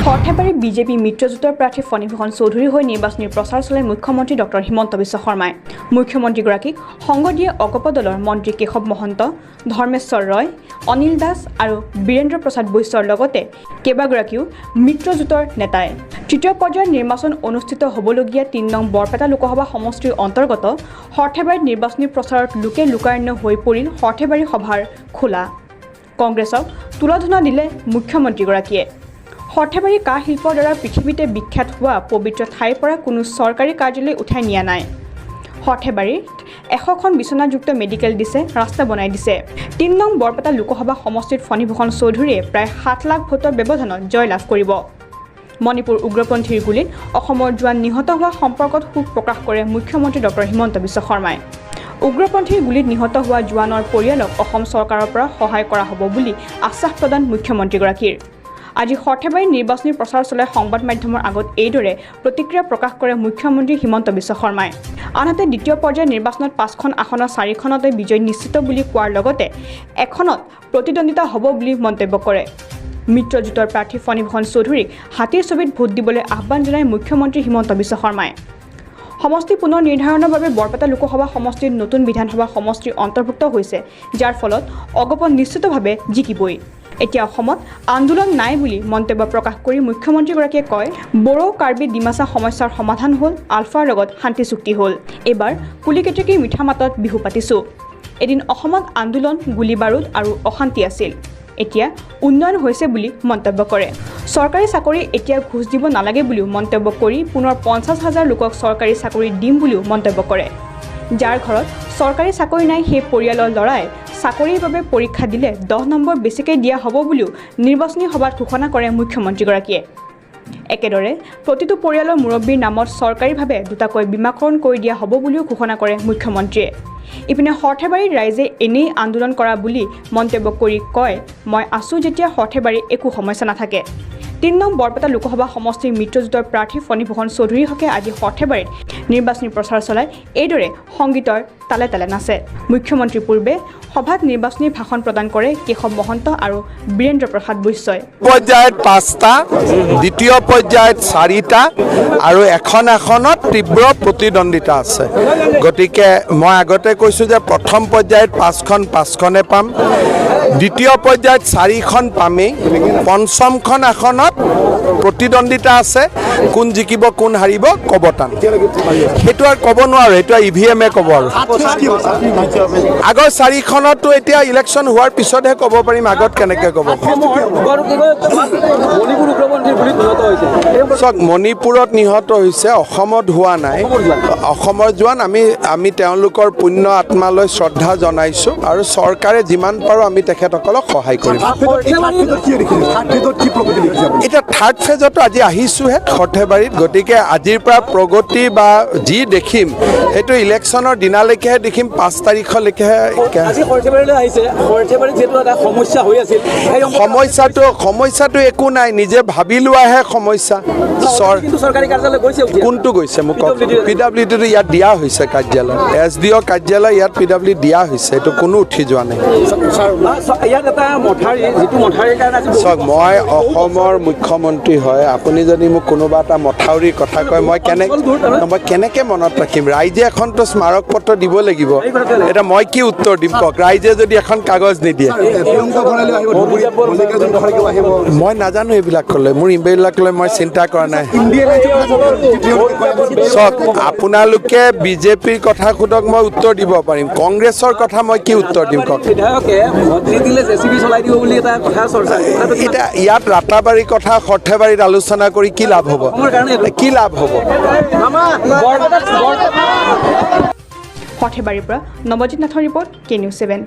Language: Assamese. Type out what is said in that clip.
সৰ্থেবাৰী বিজেপি মিত্ৰজোঁটৰ প্ৰাৰ্থী ফণীভূষণ চৌধুৰীৰ হৈ নিৰ্বাচনী প্ৰচাৰ চলাই মুখ্যমন্ত্ৰী ডক্টৰ হিমন্ত বিশ্ব শৰ্মাই। মুখ্যমন্ত্ৰীগৰাকীক সংগ দিয়ে অগপ দলৰ মন্ত্ৰী কেশৱ মহন্ত, ধৰ্মেশ্বৰ ৰয়, অনিল দাস আৰু বীৰেন্দ্ৰ প্ৰসাদ বৈশ্যৰ লগতে কেইবাগৰাকীও মিত্ৰজোঁটৰ নেতাই। তৃতীয় পৰ্যায়ৰ নিৰ্বাচন অনুষ্ঠিত হ'বলগীয়া 3 নং বৰপেটা লোকসভা সমষ্টিৰ অন্তৰ্গত সৰ্থেবাৰীত নিৰ্বাচনী প্ৰচাৰত লোকে লোকাৰণ্য হৈ পৰিল সৰ্থেবাৰী সভাৰ খোলা। কংগ্ৰেছক তুলাধূনা দিলে মুখ্যমন্ত্ৰীগৰাকীয়ে। সৰ্থেবাৰী কাঁহ শিল্পৰ দ্বাৰা পৃথিৱীতে বিখ্যাত হোৱা পবিত্ৰ ঠাইৰ পৰা কোনো চৰকাৰী কাৰ্যালয় উঠাই নিয়া নাই। সৰ্থেবাৰীত 100খন বিচনাযুক্ত মেডিকেল দিছে, ৰাস্তা বনাই দিছে। 3 নং বৰপেটা লোকসভা সমষ্টিত ফণীভূষণ চৌধুৰীয়ে প্ৰায় 7 লাখ ভোটৰ ব্যৱধানত জয়লাভ কৰিব। মণিপুৰ উগ্ৰপন্থীৰ গুলীত অসমৰ জোৱান নিহত হোৱা সম্পৰ্কত শোক প্ৰকাশ কৰে মুখ্যমন্ত্ৰী ডক্টৰ হিমন্ত বিশ্ব শৰ্মাই। উগ্ৰপন্থীৰ গুলীত নিহত হোৱা জোৱানৰ পৰিয়ালক অসম চৰকাৰৰ পৰা সহায় কৰা হ'ব বুলি আশ্বাস প্ৰদান মুখ্যমন্ত্ৰীগৰাকীৰ। আজি সৰ্থেবাৰীত নিৰ্বাচনী প্ৰচাৰ চলাই সংবাদ মাধ্যমৰ আগত এইদৰে প্ৰতিক্ৰিয়া প্ৰকাশ কৰে মুখ্যমন্ত্ৰী হিমন্ত বিশ্ব শৰ্মাই। আনহাতে দ্বিতীয় পৰ্যায়ৰ নিৰ্বাচনত 5খন আসনৰ 4খনতে বিজয় নিশ্চিত বুলি কোৱাৰ লগতে এখনত প্ৰতিদ্বন্দ্বিতা হ'ব বুলি মন্তব্য কৰে। মিত্ৰজোঁটৰ প্ৰাৰ্থী ফণীভূষণ চৌধুৰীক হাতীৰ ছবিত ভোট দিবলৈ আহ্বান জনায় মুখ্যমন্ত্ৰী হিমন্ত বিশ্ব শৰ্মাই। সমষ্টি পুনৰ নিৰ্ধাৰণৰ বাবে বৰপেটা লোকসভা সমষ্টিৰ নতুন বিধানসভা সমষ্টিৰ অন্তৰ্ভুক্ত হৈছে, যাৰ ফলত অগপ নিশ্চিতভাৱে জিকিবই। এতিয়া অসমত আন্দোলন নাই বুলি মন্তব্য প্ৰকাশ কৰি মুখ্যমন্ত্ৰীগৰাকীয়ে কয়, বড়ো, কাৰ্বি, ডিমাচা সমস্যাৰ সমাধান হ'ল, আলফাৰ লগত শান্তি চুক্তি হ'ল, এইবাৰ কুলি কেতেকীৰ মিঠা মাতত বিহু পাতিছোঁ। এদিন অসমত আন্দোলন, গুলী বাৰুদ আৰু অশান্তি আছিল, এতিয়া উন্নয়ন হৈছে বুলি মন্তব্য কৰে। চৰকাৰী চাকৰি এতিয়া ঘোচ দিব নালাগে বুলিও মন্তব্য কৰি পুনৰ 50 হাজাৰ লোকক চৰকাৰী চাকৰি দিম বুলিও মন্তব্য কৰে। যাৰ ঘৰত চৰকাৰী চাকৰি নাই, সেই পৰিয়ালৰ ল'ৰাই চাকৰিৰ বাবে পৰীক্ষা দিলে 10 নম্বৰ বেছিকৈ দিয়া হ'ব বুলিও নিৰ্বাচনী সভাত ঘোষণা কৰে মুখ্যমন্ত্ৰীগৰাকীয়ে। একেদৰে প্ৰতিটো পৰিয়ালৰ মুৰব্বীৰ নামত চৰকাৰীভাৱে দুটাকৈ বীমাকৰণ কৰি দিয়া হ'ব বুলিও ঘোষণা কৰে মুখ্যমন্ত্ৰীয়ে। ইপিনে সৰ্থেবাৰীত ৰাইজে এনেই আন্দোলন কৰা বুলি মন্তব্য কৰি কয়, মই আছোঁ যেতিয়া সৰ্থেবাৰীৰ একো সমস্যা নাথাকে। 3 নং বৰপেটা লোকসভা সমষ্টিৰ মিত্ৰজোঁটৰ প্ৰাৰ্থী ফণীভূষণ চৌধুৰীৰ হকে আজি সৰ্থেবাৰীত নিৰ্বাচনী প্ৰচাৰ চলাই এইদৰে সংগীতৰ তালে তালে নাচে। মুখ্যমন্ত্ৰীৰ পূৰ্বে সভাত নিৰ্বাচনী ভাষণ প্ৰদান কৰে কেশৱ মহন্ত আৰু বীৰেন্দ্ৰ প্ৰসাদ বৈশ্যই। পৰ্যায়ত 5টা, দ্বিতীয় পৰ্যায়ত 4টা আৰু এখন আসনত তীব্ৰ প্ৰতিদ্বন্দ্বিতা আছে। গতিকে মই আগতে কৈছোঁ যে প্ৰথম পৰ্যায়ত 5খন 5খনে পাম, দ্বিতীয় পৰ্যায়ত 4খন পামেই, পঞ্চমখন আসনত প্ৰতিদ্বন্দ্বিতা আছে, কোন জিকিব কোন হাৰিব ক'ব টান, সেইটো আৰু ক'ব নোৱাৰোঁ, সেইটো ই ভি এমে ক'ব। আৰু আগৰ 4খনতো এতিয়া ইলেকশ্যন হোৱাৰ পিছতহে ক'ব পাৰিম, আগত কেনেকৈ ক'ব। চাওক, মণিপুৰত নিহত হৈছে, অসমত হোৱা নাই। অসমৰ জোৱান আমি তেওঁলোকৰ পুণ্য আত্মালৈ শ্ৰদ্ধা জনাইছোঁ আৰু চৰকাৰে যিমান পাৰোঁ আমি তেখেতসকলক সহায় কৰিম। এতিয়া থাৰ্ড ফেজতো আজি আহিছোঁহে সৰ্থেবাৰীত, গতিকে আজিৰ পৰা প্ৰগতি বা যি দেখিম সেইটো ইলেকশ্যনৰ দিনালৈকেহে দেখিম, 5 তাৰিখলৈকেহে। সমস্যাটো একো নাই, নিজে ভাবি লোৱাহে সমস্যা। কোনটো গৈছে মোক কওক? পি ডাব্লিউ ডিটো ইয়াত দিয়া হৈছে কাৰ্যালয়, এছ ডি অ' কাৰ্যালয় ইয়াত পি ডাব্লিউ দিয়া হৈছে, এইটো কোনো উঠি যোৱা নাই। চাওক, মই অসমৰ মুখ্যমন্ত্ৰী হয়, আপুনি যদি মোক কোনোবা এটা মথাউৰিৰ কথা কয়, মই কেনেকৈ মনত ৰাখিম? ৰাইজে এখনতো স্মাৰক পত্ৰ দিব লাগিব, এতিয়া মই কি উত্তৰ দিম কওক? ৰাইজে যদি এখন কাগজ নিদিয়ে, মই নাজানো এইবিলাক ক'লে, মোৰ এইবিলাক লৈ মই চিন্তা কৰা নাই। চাওক, আপোনালোকে বিজেপিৰ কথা সোধক, মই উত্তৰ দিব পাৰিম, কংগ্ৰেছৰ কথা মই কি উত্তৰ দিম কওক? এতিয়া ইয়াত ৰাতাবাৰীৰ কথা সৰ্থেবাৰীত আলোচনা কৰি কি লাভ হ'ব? কি লাভ হ'ব? সৰ্থেবাৰীৰ পৰা নৱজিৎ নাথৰ ৰিপৰ্ট, কে নিউজ 7।